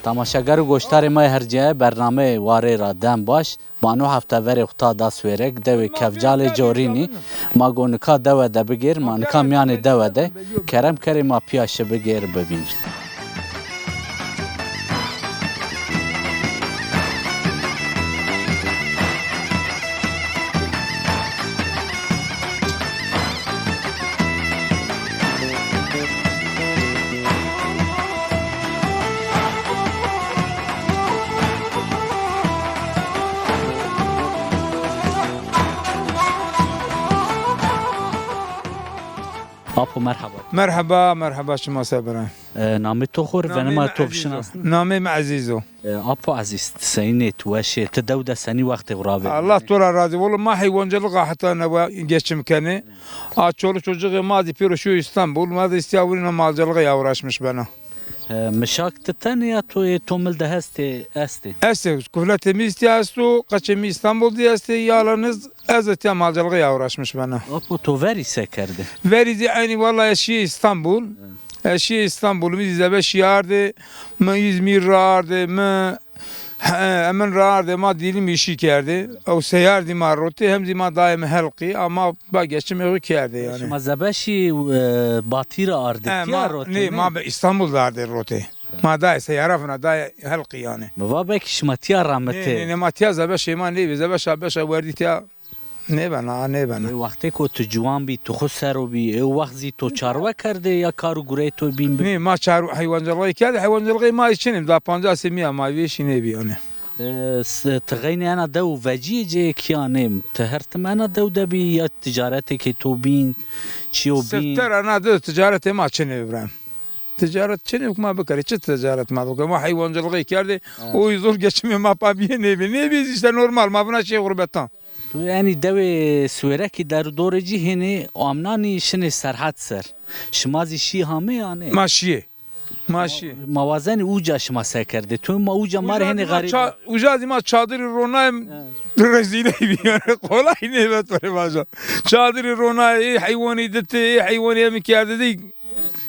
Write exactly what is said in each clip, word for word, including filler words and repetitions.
Tamaşeger û goşdarê ma yê her cîyayê bernameyê Warê ra dem baş. Ma no hefte verê xwu ta da Swêrek, dewê Kevcalê Corînî. Ma go nika dewe de bigêr, ma nika mîyanê dewe de. Kerem kerê ma pîya şi bigêr bivîn. Apo, merheba. Merheba, merheba, şima ser bira. E, namê to xo rê, venê ma to bişinasnî? Namê mi Ezîz o. E, Apo Ezîz, ti senîn ê, ti weş ê, ti dew de senî wextê xo ravêrnenê? Allah to ra razî. Welo ma heywancılığa heta newe geçim kenê. A çoluk çocuğê ma zî pêro şiyo Îstanbul, ma zî îstîya winî na malcılığa ya uğraşmış bena. E, mişak ti tenê ya to ê, to mil de hestê, estê? Estê, kufletê mi îstîya esto, qeçê mi Îstanbul de estê, yalnız ez îstîya malcılığa ya uğraşmış bena. Apo, to verî se kerdê? Verî zî eynî, wellahî ez şiyê Îstanbul. Ez şiyê Îstanbul, mi zî zebeşî ardê, mi Îzmîr ra ardê, mi, he, emin ra ardê, ma Dîlîm îşî kerdê. Ew seyar zî ma rotê, hem zî ma dayê mi Helqî, ama ba geçimê xo kerdê yanî. Şima zebeşî, e, Batî ra ardê, tîya rotê, nê? Nê, ma bi Îstanbul de ardê rotê. Ma dayê seyara fina, dayê Helqî yanî. Mi va belkî şima tîya ramitê. Nê, nê, nê, ma tîya zebeşê ma nêbî, zebeşa beşa werdî tîya Nêbena, a, nêbena. Ê, wextêko tu ciwan bî, tu xwu ser o bî, ê, o wext zî to çarwe kerdê ya kar û gureyê to bîn bi? Nê, ma çar-, heywancılığı kerdê, heywancılığı ma çinê, da pancasê mi ya ma vêşî nêbî yanî. E, s-, ti xeynê ena dew vecîyê cê kî ya nê? Ti her tim ena dew de bî ya ticaretêkê to bîn, çîyo bîn? Sifter ena dew ticaretê ma çinê, Îbrahîm. Ticaret çinê, ma bikerê, çi ticaret ma bikerê? Ma heywancılığı kerdê, o zor geçimê ma pa bîyê nêbî. Nêbî îşte normal, ma vina şiyê xurbetan. Tu yanî dewê Swêrekî, der û dorê cî hênî amnanî şinê serhed ser. Şima zî şî hamê ya nê? Ma şiyê. Ma şiyê. Ma wazenî uca şima se kerdê? Tu ma uca ma rê hênî xerîb. Uca zî ma çadirî ronayê, rezîley bî yanî, qolay nêbet verê vaja. Çadirî ronayê, ê heywanî ditê, ê heywanî emi kerdê dî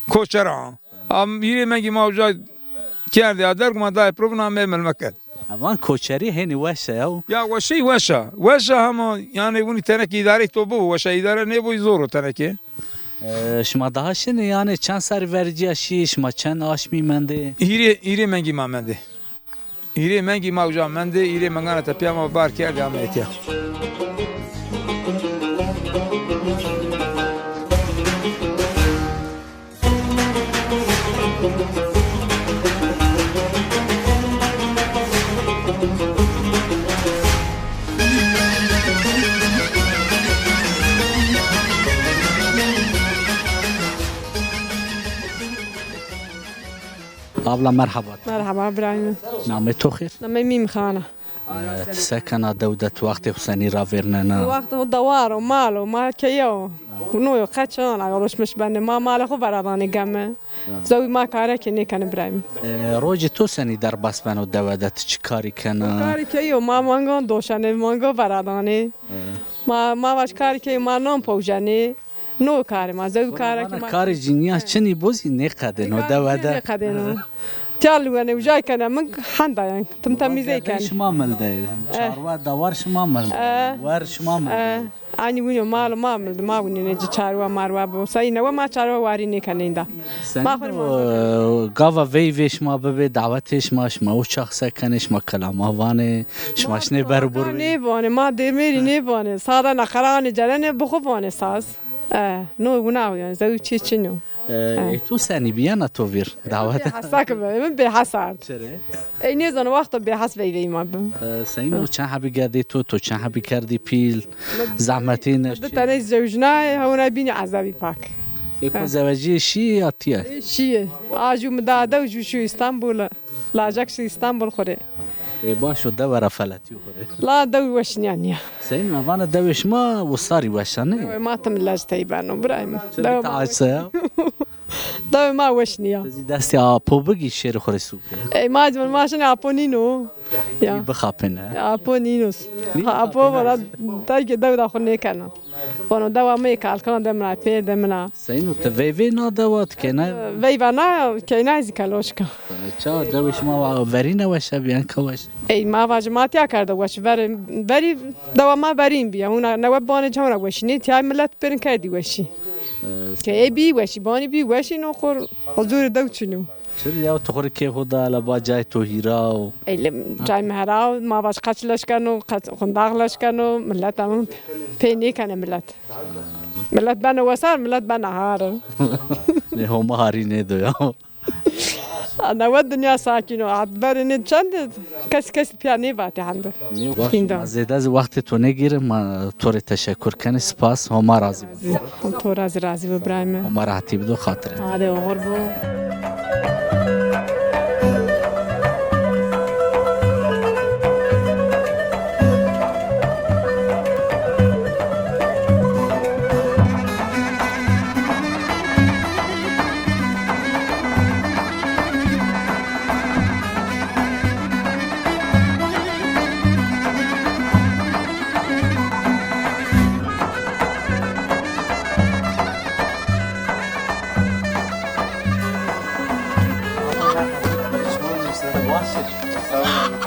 koçera. Am hîrê mengî ma uca kerdê ader, ma dayê provna me milme kerd. Van koçerî hênî weş a ya. Ya weşey weş a. Weş a hema yanî winî tenekê îdareyê to bibo weş a, îdare nêbo zor o tenekê. E, şima daha şinê yanî çend serrî verî cîya şî, şima çend aşmî mendê? Hîrê, hîrê mengî ma mendê. Hîrê mengî ma uca mendê, hîrê mengana tepîya ma bar kerdê ame etya. Abla, merhaba. Merhaba, Îbrahîm. Namê to xêr? Namê Mîmxan a. E, ti se kena dew de, ti wextê xo senî ravêrnena? Wextê xo dewar o, mal o, ma keye o. No yo, qeçan a, uğraşmış benê. Ma malê xo veradanê geme. Zewî ma kare ke nêkenê, Îbrahîm. E, rocê to senî derbas beno dewe de, ti çi karî kena? Karê keyî yo, ma mangan doşenê, mangan veradanê. Ma, ma vaj karê keyî, ma nan powcenê. No karê ma, zewî kare ke ma. Karê cinîyan çinî bo zî nêqedêno dewe de. Nêqedêno. Tîya liwenê, ucay kenê, min henda yen. Tim temîzey kenê. Şima mil de. Çarwe dewar şima mil de. Wer şima mil de. Anî winî yo, mal ma mil de, ma winî nê ci çarwe marwe bo. Sey newe ma çarwe warî nêkenê ênda. Ma xo rê ma. Gava veyvê şima bibê, dawetê şima, şima o çax se kenê, şima kelama vanê, şima şinê ber û burvê? Nêvanê, ma dêrmêrî nêvanê. Sada neqeranê cerenê bi xo vanê saz. E, no wina yanî, zewî çî çin o. E, ê to senî bî, yena to vîr dawet? Bêhesa ke bi, min bêhes ard. Çirê? Ey nêzano wexto bêhes veyveyî ma bi. E, seyno, çend hebî gedê to, to çend hebî kerdî pîl, zehmetî ne? Di teney zewjnayê, hewna bînî ezabî pak. Ê ko zewecîyê şîyê ya tîya? Ê şîyê. A jû mi da dew, jû şîyo Îstanbul. Lajek şi Îstanbul xo rê. Ê, baş o, dewe ra feletîyo xo rê. La dew weş nîya, nîya. Seyîn, ma vana dewê şima wisarî weş a, nê? Dewê ma tim lej tey beno, birayê mi. Çi dewe ma weş a ya? Dewê ma weş nîya. Ti zî destê apo bigî şêrê xo rê sû ke. Ey ma cimir ma şinê apo nîno. Ya. Bixapine. Apo nîno. Ha, apo vana tay ke dew da xo nêkena. Vano dewa mi yê Kalkan de mina, pê de mina. Seyno ti veyvê na dewa ti keyna? Veyva na, keyna zî kaloşka. Ça dewê şima wa verîne weş a, bî enka weş? Ey ma vajî ma tîya kerdo weş. Verî, verî dewa ma verîn bîya. Hûna newe banê cewna weşî. Nê tîya milet pêrin kerdî weşî. Keyê bî weşî, banî bî weşî, no xor huzurê dew çin o. Çirî ya, ti xo rê kê xo da, la ba cayê to hîra o. Ey li cayê mi hera o, ma vaj qeç leş keno, qeç qundax leş keno, milet ama pê nêkene milet. Milet beno wesar, milet beno har. Nê Homa harî nêdo ya. Newe dinya sakîn o. Hat verê nê çend kes kes pîya nêvatê hende. Nê, baş. Kînda. Ma zêde zî wextê to nêgîrin, ma to rê teşekur kenê, spas, Homa razî bo. To ra zî razî bo birayê mi. Homa rehetî bido xatirê. Adê oxir bo.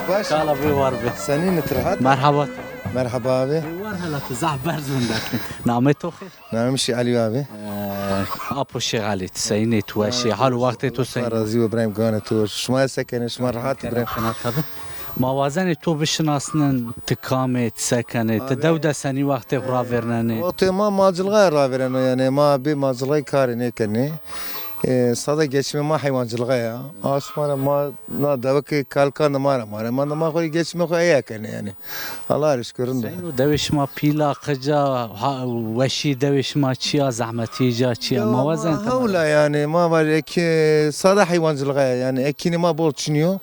Baş. Kala bê, war bê. Senîn, ti rehat? Merhaba. Merhaba abi. Ê war hela, ti zaf berz vindetî. Namê to xêr? Namê mi Şêx Elî abi. Ee, Apo Şêx Elî, ti seyîn ê, ti weş ê? Hal û wextê to seyîn? Razî bo birayê mi, ganê to weş. Şima se kenê, şima rehat, birayê? Kena tabi. Ma wazenê to bişinasnin, ti kam ê, ti se kenê, ti dew de senî wextê xo ravêrnenê? Wextê ma malcilixay ravêreno, yanî ma bê malcilixay karê nêkenê. E, sada geçimê ma heywancilixay a. A şima ra ma na dewekê Kalkan de ma ra ma ra. Ma de ma xo rê geçimê xo eya kenê yanî. Allah rê şikir, rind o. Seyno, dewê şima pîl a, qic a, ha, weşî dewê şima çi ya, zehmetî ca çi ya? Ma wazen. Dewa ma hewl a yanî, ma vaj eke sada heywancilixay a yanî, ekînê ma bol çinî yo.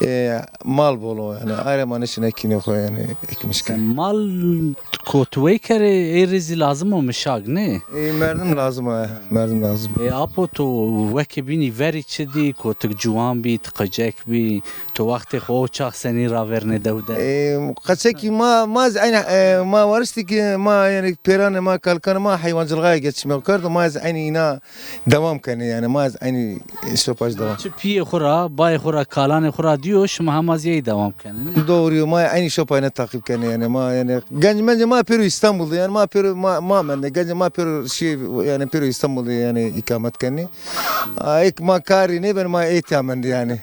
E, mal bol o yanî. Ayrê ma nêşin ekînê xo yanî ekmiş kenê. Mal ko ti wey kerê, ê rê zî lazim o mişak, nê? E, merdim lazim o, e, merdim lazim. E, Apo, to wekî bînî verî çi dî, ko ti ciwan bî, ti qicek bî, to wextê xo o çax senî ravêrnê dew de? E, qeçekî ma, ma zî eynî, e, ma wariştî ki ma, yanî pêranê ma, kalkanê ma heywancilixay geçimê xo kerdo, ma zî eynî îna dewam kenê yanî, ma zî eynî şopaj dewam. Çi pîyê xo ra, bayê xo ra, kalanê xo ra dîyo, şima hema zî ey dewam kenê, nê? Doğru yo, ma eynî şopayê îna taqîb kenê yanî, ma yanî genc mencê ma pêro Îstanbul de yanî, ma pêro ma, ma mendê, gencê ma pêro şîyê yanî, pêro Îstanbul de yanî îkamet kenê. A, ê ke ma karî nêbenê, ma ê tîya mendê yanî.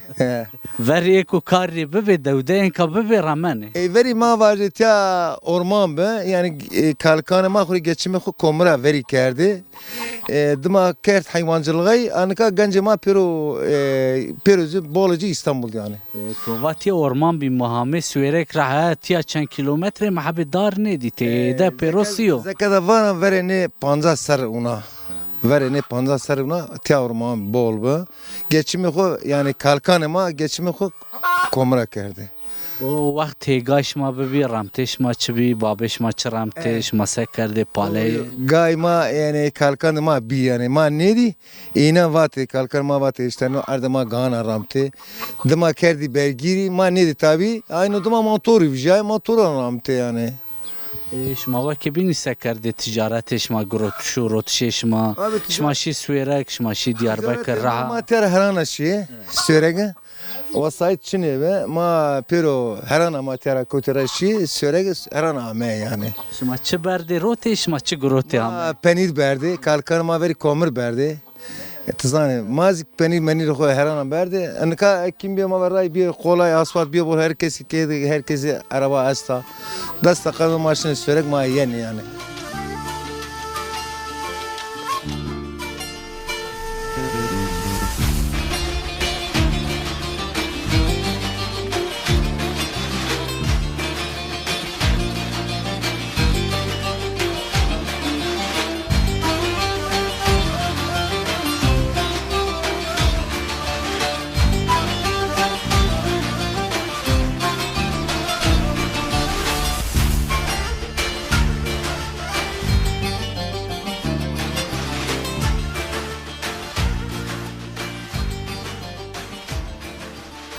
Verî ê ke karî bibê dew de, enka bibê remenê? E, verî ma vajê tîya orman bi, yanî, e, kalkanê ma xo rê geçimê xo komira verî kerdê. E, dima kerd heywancilixay, a nika gencê ma pêro, e, pêro zî, bolê zî Îstanbul yanî. E, to va tîya orman bî, muhamê Suêrek ra he, tîya çend kîlometre, ma hebê dar nêdî, tê de pêro sî yo. Zeke de vana verê nê pancas serr una. Verê nê pancas serr una tîya orman bol bi. Geçimê xo, yanî kalkanê ma geçimê xo komira kerdê. O wext hêgay şima bibî, remtê şima çi bî, babê şima çi remtê, şima se kerdê, paleyê? Gay ma, yanî kalkanê ma bî, yanî ma nêdî, îna vatê, kalkan ma vatê, îşte no erdê ma gana remtê. Dima kerdî bergîrî, ma nêdî tabî, ayno dima ma torî vijyay, ma tora remtê yanî. E, şima wekî bînî se kerdê, ticaretê şima, girotîş û rotişê şima? Abi, ticaret. Şima şî Suêrek, şima şî Diyarbekir, Reha? Ma tîya ra herana şî, Suêrek. Wesayît çinê bi, ma pêro herana ma tîya ra kotê ra şî, Suêrek herana ame yanî. Şima çi berdê rotê, şima çi girotê ame? Ma penîr berdê, kalkanê ma verî komir berdê. E, ti zanê, ma zî penîr menîrê xo herana berdê. Nika kîm bîye ma ver ray bîye qolay, asfalt bîye bol, her kesî kê de, her kesî ereba esta. Des deqe de ma şinê Suêrek, ma yenê yanî.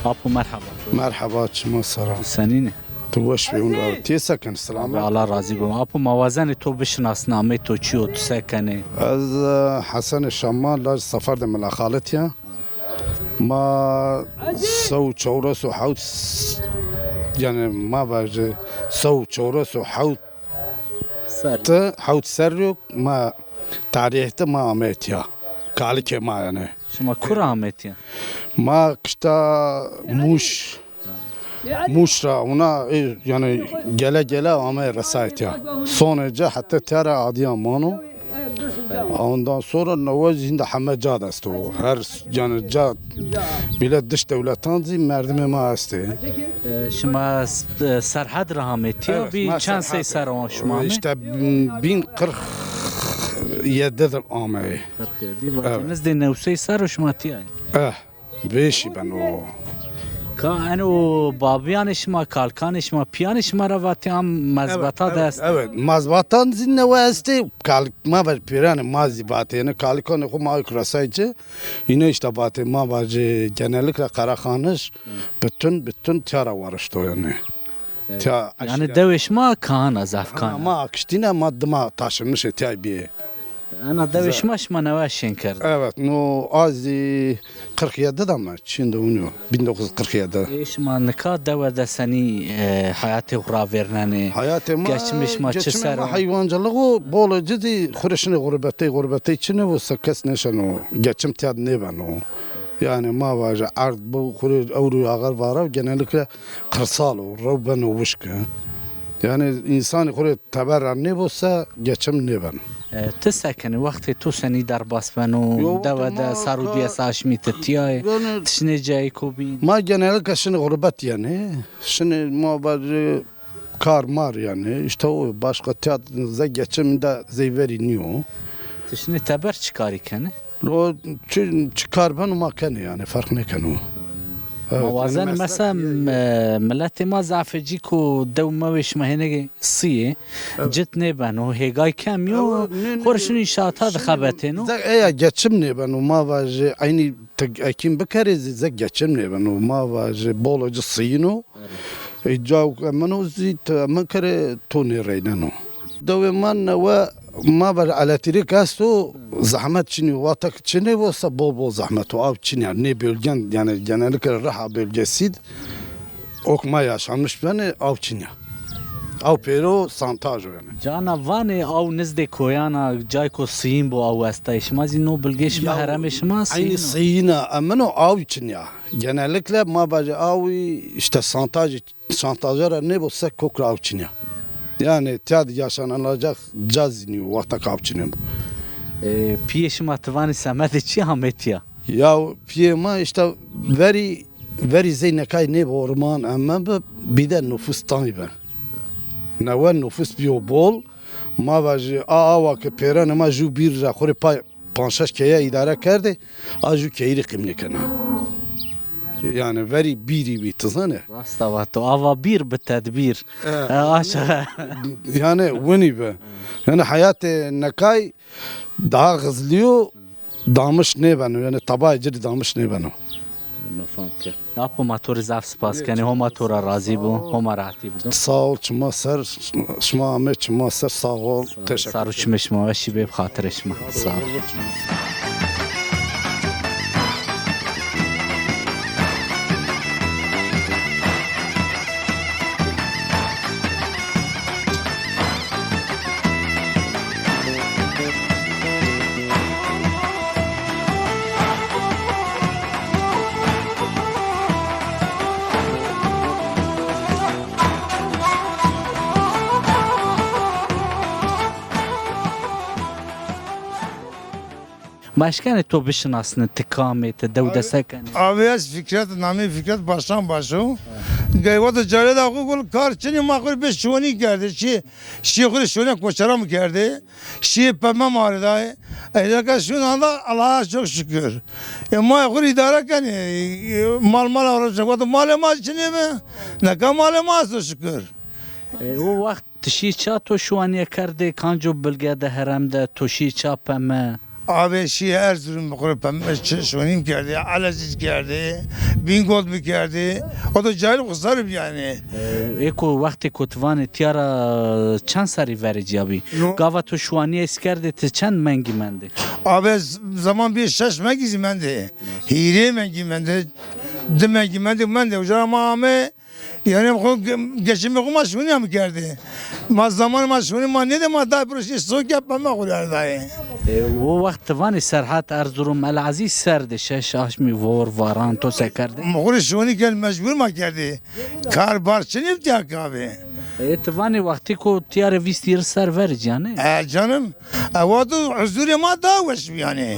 Apo merheba. Merheba, çima sera. Senîn î? Tu weş bî, hûn ra. Ti se kenî, selamet? Allah razî bo. Apo ma wazenê to bişinasnê, amê to çi yo, tu se kenê? Ez, e, Hesenê Şama, laj Seferdê Mela Xalit ya. Ma sew çewres û hewt, yanî ma vajê sew çewres û hewt Ser. Ti hewt serrî yo ma tarîh de ma amê tîya. Kalikê ma yanî. Şima kura amê tîya? Ma kişta Mûş. Mûş ra ona, e, yanî gele gele amê resayê tîya. Sonê ci heta tîya ra adîya mano. Ondan sonra newe zî hînda heme ca de esto. Her, yanî ca bîle dış dewletan zî merdimê ma estê. E, şima s-, e, Serhed ra amê tîya? Evet, bî çend sey serr o şima amê? İşte bin, bin kırk yedi de ameyê. Kırk yedi. Evet. Vatanîz de new sey serr o şima tîya? Eh, vêşî beno. Ka eno babiyanê şima, kalkanê şima, pîyanê şima ra vatê am mezbata de est? Evet, evet. Mezbatan zî newe estê, kal-, ma ver pêranê ma zî vatê. Yanî kalikanê xo ma ayk resay ci. Îne işte vatê ma vajê genellikle Karaxanij, bütün, bütün tîya ra warişto yanî. Evet. Tîya yanî aşîret. Dewê şima kahan a, zaf kahan a. Ama akiştîne ma dima taşınmışê tîya bîyê. Ena dewê şima, şima newe şên kerd. Evet, no a zî kırk yedi de mi? Çin de ûnî yo. Bin dokuz yüz kırk yedi. E, şima nika dewe de senî, e, heyatê xo ravêrnenê? Heyatê ma, geçimê şima çi ser o? Geçimê ma heywancılık o, bol ci zî xo rê şinê xurbetey, xurbetey çinê bo se kes nêşeno, geçim tîya de nêbeno. Yanî ma vaje erd bo xo rê ewro axir vara, genellikle kırsal o, rew beno wişk. Yanî însanî xo rê teber ra nêbo se geçim nêbeno. E, ti se kenî? Wextê to senî derbas beno? Yo, dewe de sar û dîyes aşmî ti tîya yê? Yanî ti şinê cayêko bîn? Ma genellikle şinê xurbet yanî. Şinê ma vajê kar mar yanî. İşte o başka tîya de ze geçim de zey verî nîyo. Ti şinê teber çi karî kenê? O çi, çi kar beno ma kenê yanî, ferq nêkeno. Evet, ma wazenê yanî mesela, meslek, e, miletê ma zafê cî ko dew mewê şima hênegê sî yê, evet, cit nêbeno, hêgay kem yo, evet, nê, nê, xo rê şino înşaata de xebetêno. Ze eya geçim nêbeno, ma vajê eynî ti ekîn bikerê zî ze geçim nêbeno, ma vajê bolo ci sîyîn o. Ê, caw ke min o zî, ti min kerê to nêreyneno. Dewê ma newe, ma ver elektrîk esto, zehmet çinî yo. Wexta ke çinê bo se bol bol zehmet o. Aw çinî ya. Nê bölgen, yanî genellikle Riha bölgesî de, ok ma yaşamış benê, aw çinî ya. Aw pêro santaj o yanî. Cana vanê aw nizdê koyan a, cayko sîyîn bo aw estay. Şima zî no bilgê şima, heremê şima sîyîn o? Eynî sîyîn a, emin o, aw çinî ya. Genellikle ma vajê awî işte santajî, santaja ra nêbo se kok ra aw çinî ya. Yanî tîya de yaşanılacak ca zî nîyo, wexta ke aw çinê bo. E, pîyê şima ti vanî semedê çi amê tîya? Ya pîyê ma işte verî, verî zey nekay nêbi orman, eme bi, bîde nufus tay bi. Newe nufus bîyo bol. Ma vajî a awa ke pêrenê ma jû bîr ra xo rê pay panc şeş keye îdare kerdê, a jû keyî rê qîm nêkena. Yanî verî bîrî bî, ti zanê? Rasta vato, ava bîr bi tedbîr. E, e, aşa. Yanî winî bi. Yanî heyatê nekay daha hızlî yo, damiş nêbeno, yanî tebayê ci rê damiş nêbeno. Apo ma to rê zaf spas kenê, Homa to ra razî bo, Homa rehetî bido. Sağ ol, çima ser, şima amê çima ser, sağ ol. Teşekkür. Sar û çimê şima weşî bê, bi xatirê şima. Sağ ol. Ma eşkenê to bişinasnê, ti kam ê, ti dew de se kenê? Abi, ez Fikret, namê Fikret Baştan Başo. Gaywa da care da xo gol kar çinî, ma xo rê bê şonî kerdê. Şî, şî xo rê şonî koçera mi kerdê. Şî peme ma rê dayê. Ey deka şûn anda, Allah'a çok şükür. E, ma xo rê îdare kenê. E, mal mal avro çek. Vato malê ma çinê mi? Neka malê ma esto şükür. E, o wext ti şî ça to şuwanîye kerdê, kanco bilge de herem de, to şî ça peme? Abi şîye Erzurum, bi xo re pem-, ş-, şonî mi kerdî, Elezîz kerdî, Bîngol mi kerdî. O da cahil xo sarî bî yanî. E, eko wextê ko ti vanê tîya ra çend serrî verê cîya bî? No. Gava to şiwanîye eskerdê ti çend mengî mendê? Abi z-, zeman bîye şeş mengî zî mendê. Hîrê mengî mendê. Di mengî mendê mendê. Uca ra ma ame, yanî xo ge-, geçimê xo ma şonîya mi kerdê. Ma zamanê ma şonî ma nêdê, ma da piro şî so ke peme xo rê dayê. E, o wext ti vanê Serhat, Erzurum, Elezîz serdê, şeş aşmî vor, varan, to se kerdê? Ma xo rê şonî kerd, mecbur ma kerdê. Kar bar çinê tîya kavê. E, ti vanê wextê ko tîya rê vîst hîris ser verê cîya nê? E, canım, e, wexto huzurê ma daha weş bî yanî.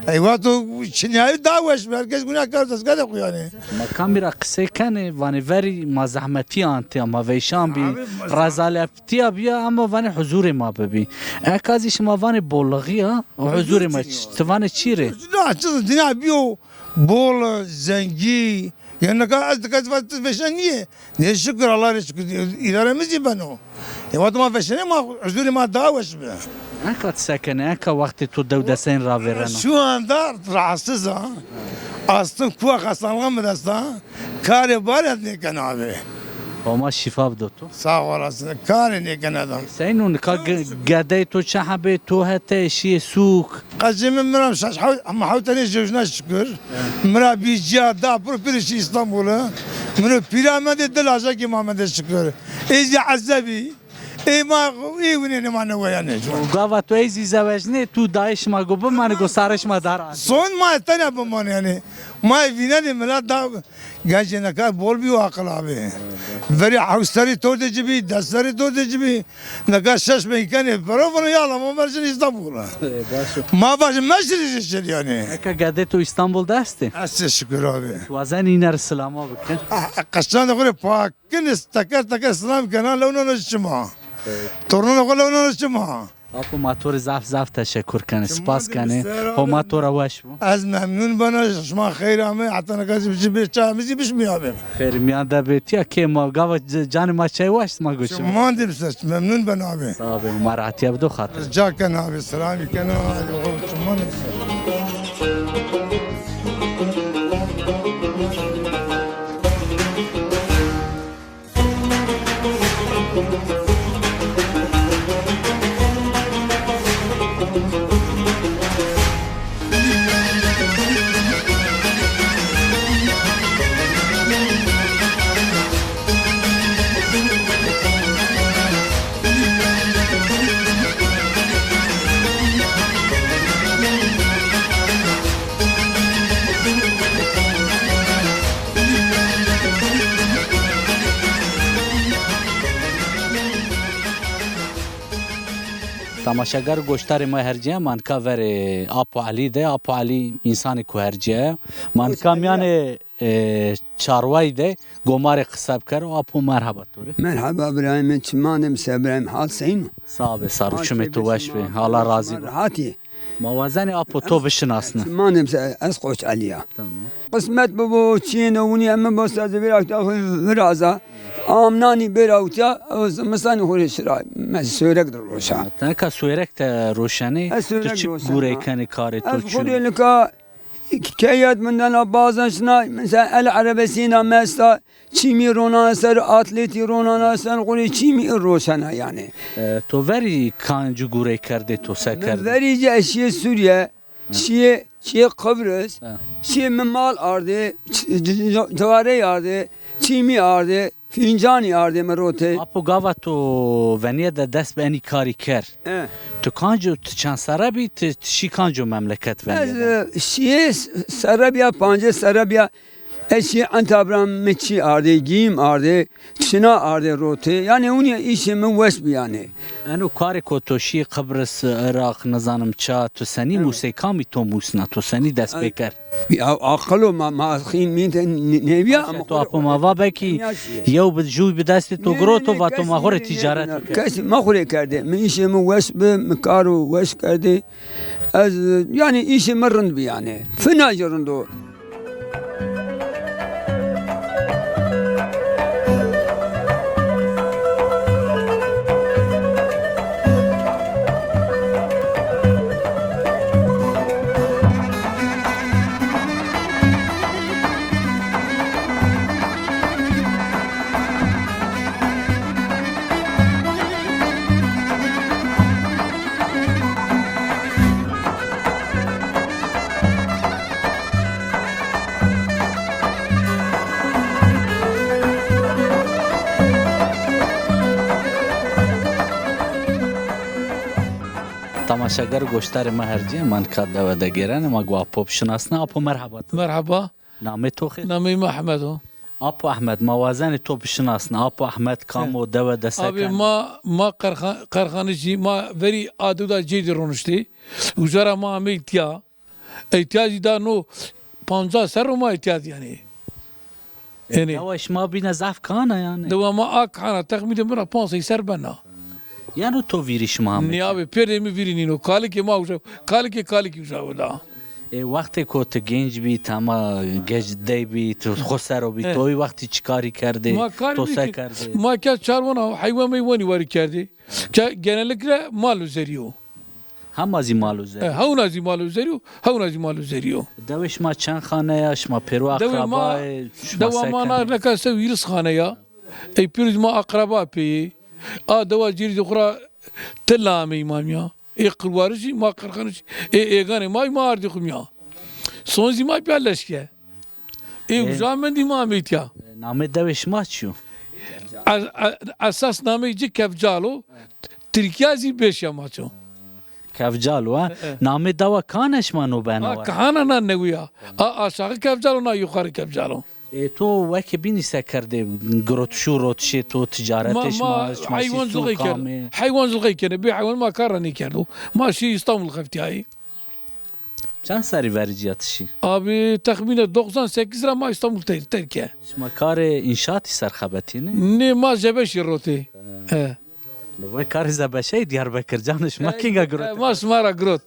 E, wexto çinîyayî daha weş bî. Herkes guna kar dezgahê xo yanî. Ma kamî ra qisey kenê, vanê verî ma zehmetî antîya, ma veyşan bî, abi, ma zeh- rezaletîya bîya, ama vanê huzurê ma bibî. Eka zî şima vanê bolixîya, huzurê ma, ti vanê çi rê? Na, çi dinya bîyo bol, zengî, yanî nika ez nika ez vat vêşan nîyê. Ne şukur, Allah rê şukur, îdare mi zî beno. E, wexto ma vêşanê ma huzurê ma daha weş bi. Eka ti se kenê, eka wextê to dew deseyn ravêreno? Şu anda rahatsız a. Astım, kuwa hastalığa mı desta? Karê barê nêkena abi. Homa şîfa bido to. Sağ olasın. Karê nêkena da. Seyno nika ge-, gedeyê to çi hebê, to hete şîyê sûk? Qecê mi, mi ra şeş hew-, hema hewt tenê jewjna şukur. Mi ra bî cîya da pir pir şî Îstanbul. Mi no pîra mendê, di lajekê ma mendê şukur. Ê zî ezebî. Ê ma ê winê nêmanê we yanî. Gava to ey zî zewecnê, tu dayê şima go bimanê, go sarê şima dar a. Son ma tena bimanê yanî. Ma ê vînenê milet da. Gencê nika bol bî û aqil abi. Verî hewt serrî to de ci bî, des serrî to de ci bî. Nika şeş mengî kenê, pero vano ya Allah, ma mercin Îstanbul. E, baş o. Ma baş meşrî şir yanî. Eka gedê to Îstanbul de estê? Estê şukur abi. Wazenê îne rê silama bike. Ah, qeşanê xo rê pak kinê, teker teker silam kena, lewnano çima. Evet. Tornanê xo lewnano çima. Apo, ma to rê zaf zaf teşekur kenê, spas kenê. Homa to ra weş bo. Ez memnun bena, şima xeyr amê. Heta nika zî biçî bê çay mi zî bişmîyabê. Xeyr mîyan de bê, tîya kê ma gava c-, canê ma çay waşt ma goşim. Şima de biser, memnun bena abi. Sağ ol, ma rehetîye bido xatir. Rica kena abi, selamî kena. Şima de biser. Temaşegar, goştarê ma hercîye, ma nika verê Apo Elî de. Apo Elî însanê ku hercîye. Ma nika mîyanê, e, çarwayî de gomarê qise bikero. Apo, merheba to rê. Merheba birayê mi, çimanê mi se birayê mi, hal seyno? Sağ be, sar û çimê to weş be. Allah razî bo. Rehatî. Ma wazenê apo to bişinasne. Çimanê mi se, ez Qoç Elî ya. Tamam. Qismet bibo, çîyêno winî, emi bo se zî vîra uta viraza. Amnanî bêra uta, o zimistanî xo rê şira, me Sêwreg de roşa. Tenka Sêwreg de roşenê, tu çi gurey kenê, karê to çi? Ez xo rê nika keyet min dena, bazan şina, mesela el erebesîna mi esta, çîmî ronana ser, atletî ronana ser, xo rê çîmî roşena yanî. E, to verî kancî gurey kerdê, to se kerdê? Verî zî ez şîyê Sûrîye, şîyê, şîyê Qibris, şîyê mi mal ardê, ç-, c-, c-, ciwarey ardê, çîmî ardê, fîncanî ardê mi rotê. Apo, gava to venîye de dest bi enî karî kerd, tu kanco, ti çend serre bî, ti, ti şî kanco memleket venîye de? Ez, e, şîyê s-, serre bîya, pancês serre bîya. Ez şî Entabra, mi çî ardê, gîm ardê, çina ardê rotê. Yanî winî îşê mi weş bî yanî. Eno karê ko to şî Qibris, Iraq, nizanim ça, to senî musê, kamî to musna, to senî dest pê kerd? Ya aqil o, ma, ma xîn mîn de nê-, nêbîya ama to apo ma va belkî yew bi, jûy bi destê to giroto, vato ma xo rê tîcaret biker. Kesî ma xo rê kerdê. Mi îşê mi weş bi, mi karo weş kerdê. Ez, yanî, îşê mi rind bî yanî. Fina jî rind o. Temaşeger, goştarê ma hercîye, ma nika dewe de gêrenê, ma go Apo bişinasne. Apo, merheba to. Merheba. Namê to xêr? Namê mi Ehmed o. Apo Ehmed, ma wazenê to bişinasne. Apo Ehmed kam o, dewe de se keno? Abi, ma, ma Qerxa-, Qerxanijî, ma verî a dew da cêdî roniştî. Uca ra ma amey tîya. Ey tîya zî da no pancas serr o ma ey tîya zî yanî. Yanî. Dewa şima bîne zaf kihana yanî? Dewa ma a kihana, texmînê mi ra panc sey serr bena. Yeno to vîrî şima amey? Nê abi, pêrdê mi vîrî nîno. Kalikê ma uca, kalikê kalikî uca o da. E, wextê ko ti gênc bî, ti hema gec dey bî, ti xo ser o bî, to ey wextî çi karî kerdê, to se kerdê? Ma ke çar wana heywan meywanî warî kerdê. Ke genellikle mal û zerî yo. Hema zî mal û zerî? E, hewna zî mal û zerî yo, hewna zî mal û zerî yo. Dewê şima çend xane ya, şima pêro akrabayê, şima se kenê? Dewa ma na neka se hîris xane ya. Ey pêro zî ma akraba pê yê. A dewa cêrî zî xwu ra tilla ameyî ma mîya. Ê Qirwarijî, ma Qirxanijî, ê êganê ma, ma ardî xwu mîya. Son zî ma pîya leşke. Ê uca mendî ma ameyî tîya. Namê dewê şima çi yo? E-, e-, esas nameyê ci Kevcal o. Tirkîya zî Beşyamaç o. Kevcal o, ha? E, e. Namê dewa kane şima no beno? A, kihana na newî ya. A, aşağı Kevcal o, na yukarı Kevcal o. E, to weke bînî se kerdê? Girotişî û rotişê to, ticaretê şima, şima sî sû kamê? Heywancılık kenê. Bê heywan ma kar ra nêkerdo. Ma şî Îstanbul xeftîyayî. Çend serrî verî cîya ti şî? Abi, texmînen doksan sekiz ra ma Îstanbul ter-, terk ke. Şima karê înşaatî ser xebetînê? Nê, ma zebeşî rotê. He. He. Vay, karê zebeşeyî Diyarbekir, canê şima kînga girot? He, ma şima ra girot.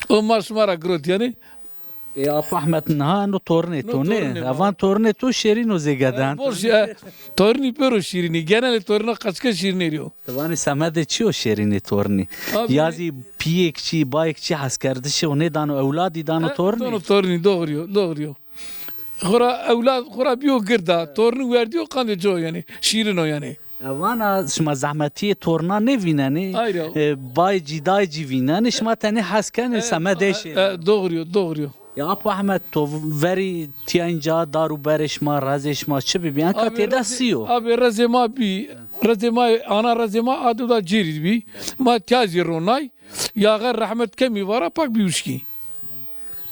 O ma şima ra girot yanî. E, Apo Ehmed, niha eno tornê to nê? Evan tornê to şêrîn o zêgeden. Bol şî-, e, tornî pêro şîrînî. Genelê tornî qeçke şîrînê rî yo. Ti vanî semedê çi yo şêrînê tornî? Abi, ya zî pîyêk çî, bayêk çî heskerdişê o nêdano, ewladî dano tornî? Dano tornî, doğru yo, doğru yo. Xora ewlad, xora bîyo girda, tornî werdîyo qandê co yanî, şîrin o yanî. E, vana şima zehmetîyê torna nêvînenê, e, bay cî, day cî vînenê, şima tenê hes kenê semedê şêrîn. E, doğru yo, doğru yo. Ya Apo Ehmed, to verî tîya înca dar û berê şima, rezê şima çi bîbî? Enka têde sî yo. Abi, rezê ma bî, rezê ma, ana rezê ma a dew da cêrî bî. Ma tîya zî ronay, yaxe rehmet kemî vara pak bî wişkî.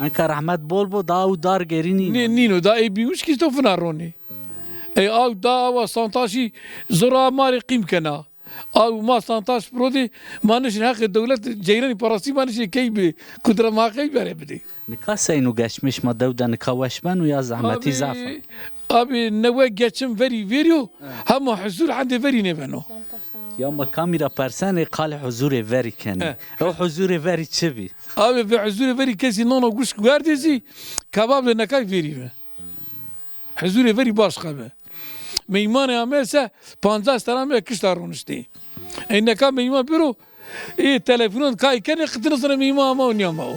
Enka rehmet bol bo, da ew dar gerî nîno. Nê, nîno, da ey bî wişkî to fina ronê. Ey aw da awa santaşî zora ma rê qîm kena. Aw ma santaş piro dê, ma nişin heqê dewlet ceyranî parasî ma nişin key bi, kudra ma qey bere bidê. Nika seyno geçmiş ma dew de, nika weş beno ya zehmetî zaf a? Abi, newe geçim verî verî yo, hema huzur hendê verî nêbeno. Ya ma kamî ra persenê, qalê huzurê verî kenê. He. Ew huzurê verî çi bî? Abi, bi huzurê verî kesî nono guşk werdê zî, kebab de nekay verî bi. Huzurê verî başqa bi. Meymanê ame se pancas tene ame kişta roniştê. Ey neka meyman biro, ê telefonan kay kenê, qitine sene meyman ama û nîyama o.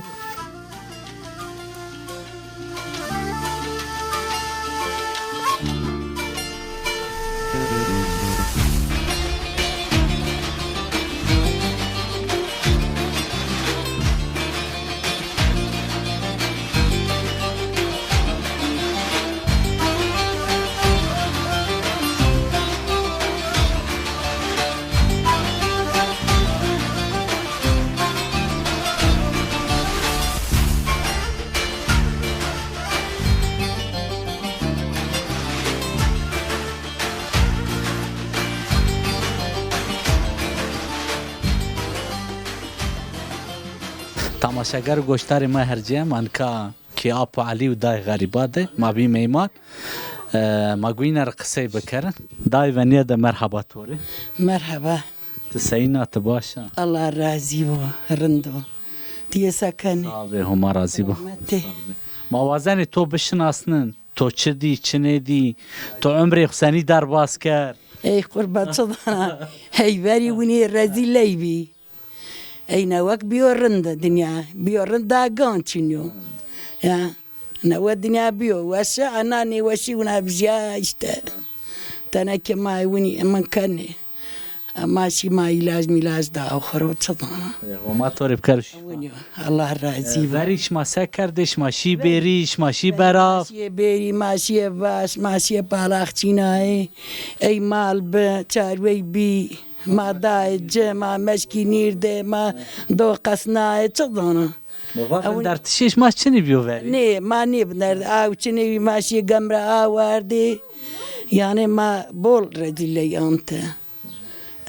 Tamaşeger û goşdarê ma hercê, ma nika kê Apo Elî û dayê Xerîba de ma bî meyman. E, ma go îne rê qisey bikerin. Dayê, venîye de merheba to rê. Merheba. Ti seyîn a, ti baş a? Allah razî bo, rind o. Ti yê se kenî? Sağ be, Homa razî bo. Selamet ê. Ma wazenê to bişinasnin. To çi dî, çi nêdî? To umrê xo senî derbas kerd? Ey qurban, çi dana? Hey, verî winî rezîley bî. Ey newek bîyo rind dinya. Bîyo rind, da gan çin yo. Ya. Newe dinya bîyo weş, ana nêweşî wina vijya îşte. Tenê ke ma winî min kenê. Ma şî ma îlac mîlac da xo ro, çi zana. E, Homa to rê bikero şîfa. Winî yo. Allah razî bo. E, verî şima se kerdê, şima şî bêrî, şima şî berav? Ma şîyê bêrî, ma şîyê vaş, ma şîyê balaxçînayê. Ey mal bi, çarwey bî. Ma dayê ci, ma meşkî nîrdê, ma do qesnayê, çi zana? Mi va vindertişê şima çinî bîyo verî? Nê, ma nêvindertî. Aw çinê bî, ma şîyê gemre aw ardê. Yanî ma bol rezîley ante.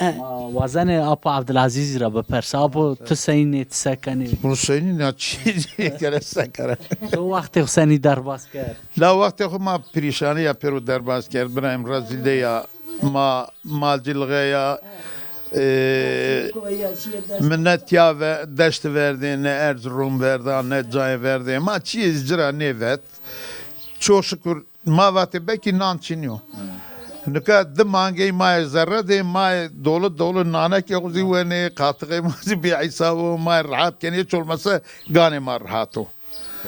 E. Ma wazenê Apo Evdilezîzî ra bipersa. Apo, ti seynî, ti se kenî? Bunu seynî na çî kere se kere. To wextê xo senî derbas kerd? La wextê xo ma perîşanîya pêro derbas kerd. Birayê mi rezîlde ya, ma malcîlxe ya, e, mi ne tîya ve, deşt verdê, ne Erzurum verda, ne cayê verdê. Ma çîyê zî ci ra nêvet. Çok şükür ma vatê belkî nan çinî yo. Nika di mangey ma yê zerre dê, ma yê dolu dolu nanekê xo zî wenê, qatixê ma zî bêhîsab o, ma yê rehat kenê, hiç olmasa ganê ma rehat o.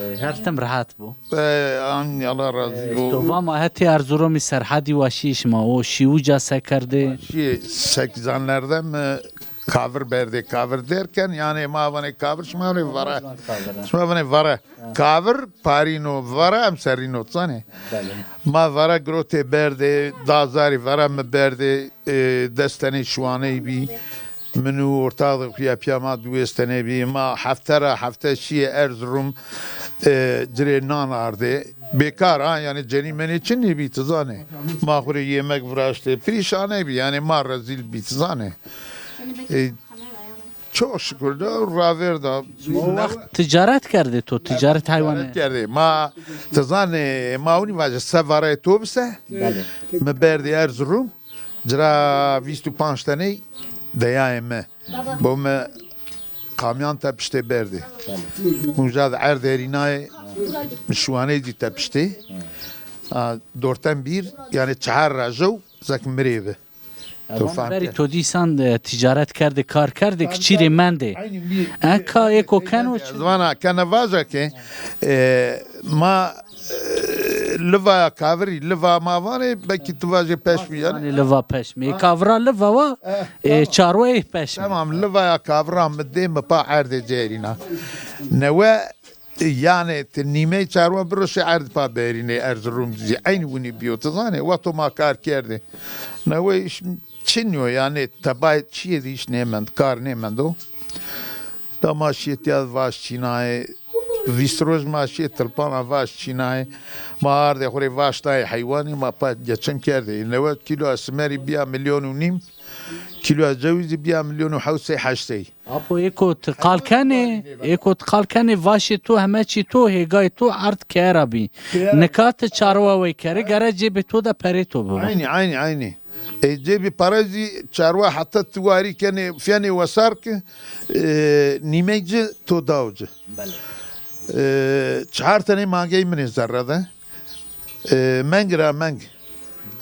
E, her tim rehat bo. E, an, Allah razî bo. E, to va ma hetê Erzurumî serhedî wa şîyê şima, o şî uca se kerdê? Şîyê sekizanlerde mi kavir berdê. Kavir derken, yanî ma vanê kavir, şima vanê vare. Şima vanê vare. Kavir parîno, vare em serrîno, zanê. Belê. Ma vare girotê berdê, dazarî vare mi berdê, e, des tenê şiwaney bî. Min û ortaxê xo ya pîya ma duwês tenê bî. Ma hefte ra hefte şîyê Erzurum, e, ci rê nan ardê. Bêkar ha, yanî cenî menê çinî bî, ti zanê. Ma xo rê yemek viraştê. Perîşaney bî, yanî ma rezîl bî, ti zanê. E, çok şükür de ravêrda. O wext ticaret kerdê to, ticaret heywanê? Ticaret kerdê. Ma, ti zanê, ma winî vajê se vareyê to bise. Belê. Mi berdê Erzurum. Ci ra vîst û panc teney deyayê mi. Bo mi kamyan tepiştê berdê. Uca de erd erînayê, mi şiwaney zî tepiştê. A, dorten bîr, yanî çehar rajew zek mi rê bi. To fehm kerd? Berî to dîsan, e, ticaret kerdê, kar kerdê, kiçî rê mendê. Eka êko keno çi? Ez vana kena vaja ke, e, ma E, livaya kavirî, liva ma vanê, belkî ti vajê peşmî yanî. Vanê liva peşmî. Kavira liva wa, e, çarweyê peşmî. Tamam, livaya kavira mi dê, mi pa erdê ci erîna. Newe, e, yanî ti nîmey çarwa biroşê erd pa berînê, Erzurum zî eynî winî bîyo, ti zanê, wexto ma kar kerdê. Newe îş çin yo, yanî tebayê çîyê de îş nêmend, kar nêmendo. Da ma şîyê tîya de vaş çînayê. Vîst roj ma şîyê tilpana vaş çînayê. Ma ardê xo rê vaş dayê heywanî, ma pa geçim kerdê. Newe kîloya simerî bîya milyon û nîm, kîloya cewî zî bîya milyon û hewt sey heşt sey. Apo êko ti qal kenê, êko ti qal kenê vaşê to, heme çî to, hêgayê to erd keye ra bî. Nika ti çarwa wey kerê, gere cêbê to de perê to bibo. Eynî, eynî, eynî. Ê cêbî pere zî çarwa heta ti warî kenê, fîyenê wesar ki, e, nîmey ci to daw ci. Belê. E, çar tenê mangey min ê zerre de. E, meng ra meng.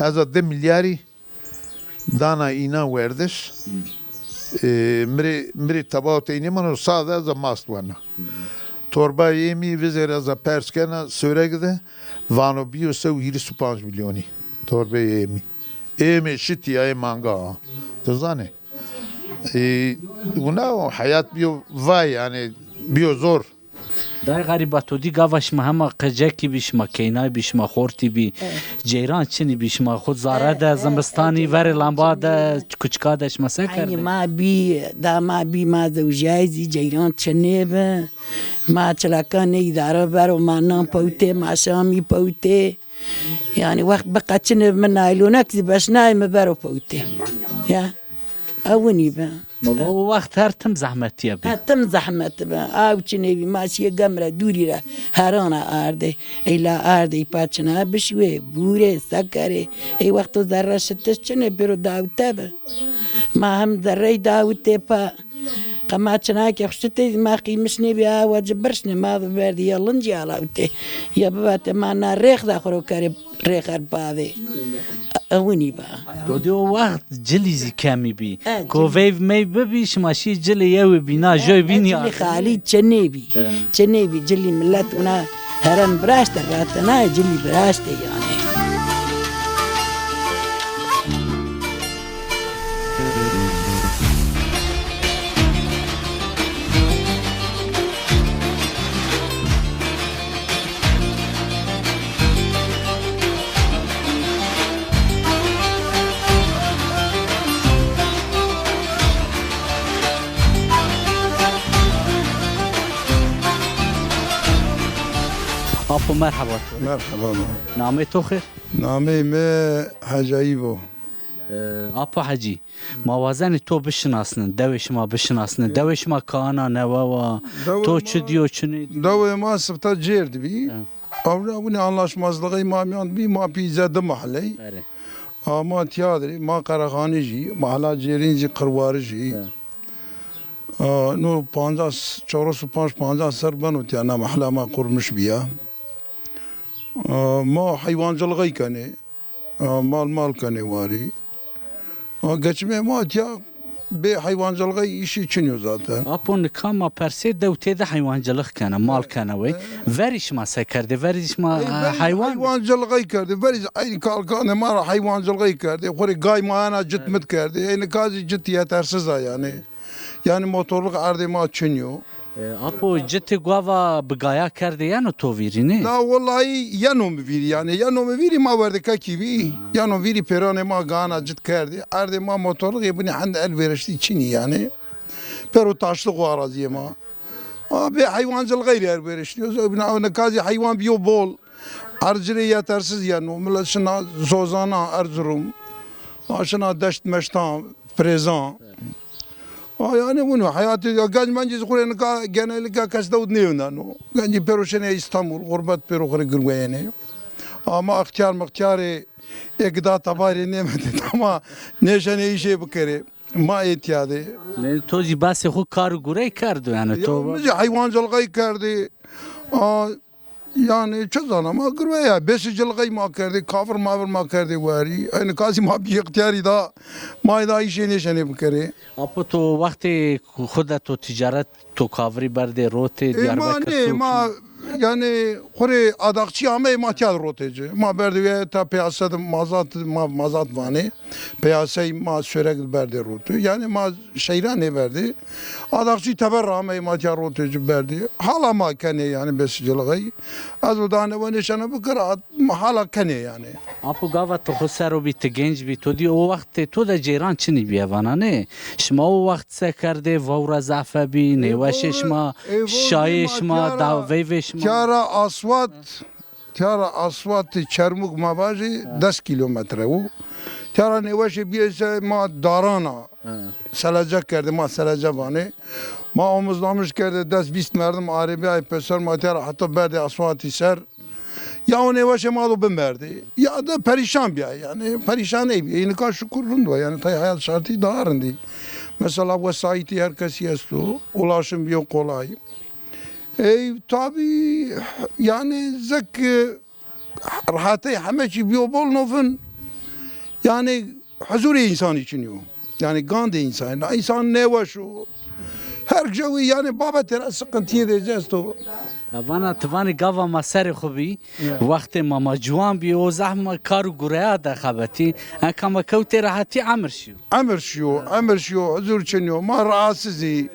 Ez a di milyarî dana înan werdiş. E, mi rê, mi rê tebaw tey nêmano, sade ez a mast wena. Torba yê mi vizêr ez a pers kena, Sêwreg de vano bîyo se û hîris û panc milyonî. Torbeyê yê mi. Ê mi şitî ya, ê manga ha. Ti zanê? E, wina o heyat bîyo vay, yanî bîyo zor. Dayê xerîba, to dî gava şima hema qicekî bî, şima keynay bî, şima xortî bî. Ceyran çinî bî, şima xo zare de, zimistanî verê lamba de, kuçika de şima se kerdê? Eynî ma bî, da ma bî, ma zewjîyayî zî ceyran çinê bi. Ma çilaka nê îdare bero, ma nan pewtê, ma şamî pewtê. Yanî wext biqeçinê mi naylonek zî beşnayê mi bero pewtê. Ya. Ewinî bi. Ma o wext her tim zehmetîye bî. Ha, tim zehmet bi. Aw çinê bî, ma şîyê gemre dûrî ra herana ardê. Ey la ardê pa çina bişwê, bûrê, sekerê. Ey wexto zerre şitiş çinê, pêro dawite bi. Ma hem zerrey dawitê pa. Qe ma çinakê xo şitê, ma qîmiş nêbî, awa ci birşnê, ma biberdî ya lincî alawitê. Ya bivatê ma na rêx da xo ro kerê rêxer bavê. Ewinî ba. Dodê o wext cilî zî kemî bî. E, ko veyv meyv bibî, şima şî cilê yewê bîna, joy bînî. Cilî xalî çinê bî. Çinê bî, cilî milet wina herem viraşte, ratenayê cilî viraştê yanî. Merheba to. Merheba ma. Namê to xêr? Nameyê mi Hecî Eyûb o. E, Apo Hecî, ma wazenê to bişinasnin, dewê şima bişinasnin. Dewê şima kaana newe wa, Dewê to ma, çi diyo, çi nêdiyo? Dewê ma sifta cêr di bî. Ha. Ewra winî anlaşmazlixey ma mîyan di bî, ma pî ze di mahley. Erê. A ma tiya dirê, ma Qerexanijî, mahla cêrîn zî Qirwarij î. Ha. A, no pancas, çewres û panc pancas ser beno tiya, na mahla ma qurmiş bîya. A, ma heywancilixey kenê. A, mal mal kenê warî. A, geçimê ma tiya bê heywancilixey îşî çin yo zaten. Apo, nika ma persê dew têde heywancilix kena, mal kena wey. Verî şima se kerdê? Verî şima, Ey, e, verî heywan? Heywancilixey kerdê. Verî eynî kalkanê ma ra heywancilixey kerdê. Xo rê gay mayena cit mit kerdê. Ey nika zî cit yetersiz a yanî. Yanî motorlix erdê ma çin yo. E, Apo, citê gava bi gaya kerdê yeno to vîrî, nê? La wellahî yeno mi vîrî yanî. Yeno mi vîrî ma werdekekî bî. Yeno vîrî pêranê ma gayana cit kerdê. Erdê ma motorlixê binî hend elverişlî çin î yanî. Pêro taşlix wa ra zî yê ma. A, bê heywancilixey rê elverişlî yo. Zobîna nika zî heywan bîyo bol. Erd ci rê yetersiz yeno. Milet şina Zozana, Erzurum. A şina deşt meştan. Pirêzan. A, yanî wino heyatê ya genc mencî zî xo rê nika genellikle kes dewd nêwineno. Gencî pêro şenê Îstanbul, xurbet pêro xo rê girweyenê. Ama extîyar mextîyarê ê gida tebayê rê nêmendê, ama nêşenê îşê bikerê. Ma ê tîya de. Ne, to zî basê xo kar û gurey kerdo yanî. Ya, to mi zî heywancilixey kerdê. A, Yanî çi zana ma girwe ya, besicilixey ma kerdê, kavir mavir ma kerdê warî. Eynî ka zî ma bî îxtîyarî da, ma da îşê nêşenê bikerê. Apo, to wextê xo de to tîcaret, to kavirî berdê rotê Diyarbekir, nê, to ma, yanî xo rê adaxçî ameyê ma tîya de rotê ci. Ma berdê wê ta peyase de mazat, ma mazat vanê. Peyasey ma sörek di berdê rotê. Yanî ma şehîra nêverdê. Adaxçî teber ra ameyê ma tîya rotê ci berdê. Hala ma kenê yanî besicilixey. Ez o daha newe nêşena bikir, a, hala kenê yanî. Apo, gava to xo ser o bî, ti genc bî, to dî o wext tê to de ceyran çinî bîye vana nê? Şima o wext se kerdê, vewre zaf bî, nêweşê şima, şayê şima, da veyvê şima? Tîya ra asfalt Tîya ra asfaltê Çermûg ma vajê des kîlometre wo. Tîya ra nêweşê bîyê se ma darana selece kerdê, ma selece vanê. Ma omuzlamiş kerdê des bîst merdim arêbîyayê pêser ma tîya ra heta berdê asfaltî ser. Ya o nêweşê ma do bimerdê. Ya de perîşan bîyayê yanî. Perîşan nêbîyê. Ê nika şukur rind wa yanî. Tay hayat şartî daha rindî. Mesela wesayîtî her kesî esto. Ulaşim bîyo kolay. Ey, tabî, yanî zek, e, rehetey heme çî bîyo bol novin. Yanî huzurê însanî çinî yo. Yanî gandê însanî. Însan nêweş o. Her cewî yanî babetê ra siqintîyê de ci esto. Ya vana, ti vanî gava ma serê xo bî, wextê ma, ma ciwan bî, o zaf ma kar û gureya de xebetî. Eka ma kewtê rehetî emir şîyo. Emir şîyo, emir şîyo, huzur çinî yo. Ma rahatsiz î.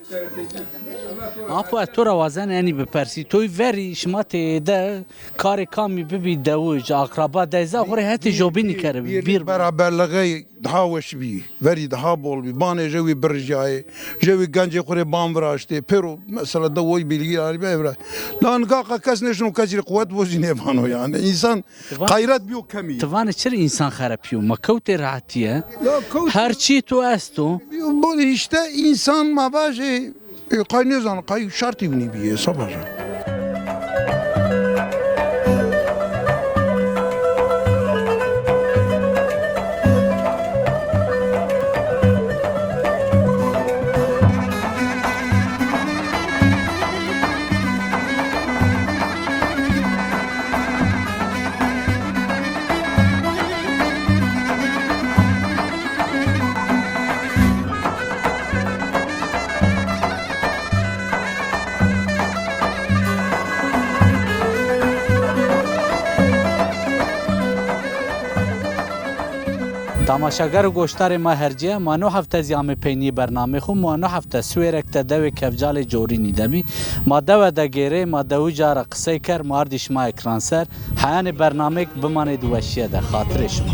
Apo, ez to ra wazen enî bipersî. Toy verî şima têde karê kamî bibî dewij, akraba, dayza xo rê hetê jobînî keribî? Bîr beraberlixey daha weş bî. Verî daha bol bî. Banê jewî birijyayê. Jewî gencê xo rê ban viraştê. Pêro mesela dewoy bîlgî arî bî viraştê. La nika qe kes nêşino kesî rê quwet bo zî nêvano yanî. Însan Ti van-, qeyret bîyo kemî. Ti vanê çirê însan xerepîyo? Ma kewtê rehetîye. Ya kewt- Her çî to esto. Bo îşte însan ma vajê, e, qey nêzano, qey şartî winî bîyê, se vaja. Temaşeger û goşdarê ma hercîye, ma no hefte zî amê peynîyê bernameyê xo. Ma no hefte Siwêrek de dewê Kevcalê Corînî de bî. Ma dewe de gêrê, ma dewija ra qisey kerd, ma ardî şima ekran ser. Heyanê bernameyêk bimanê di weşîye de. Xatirê şima.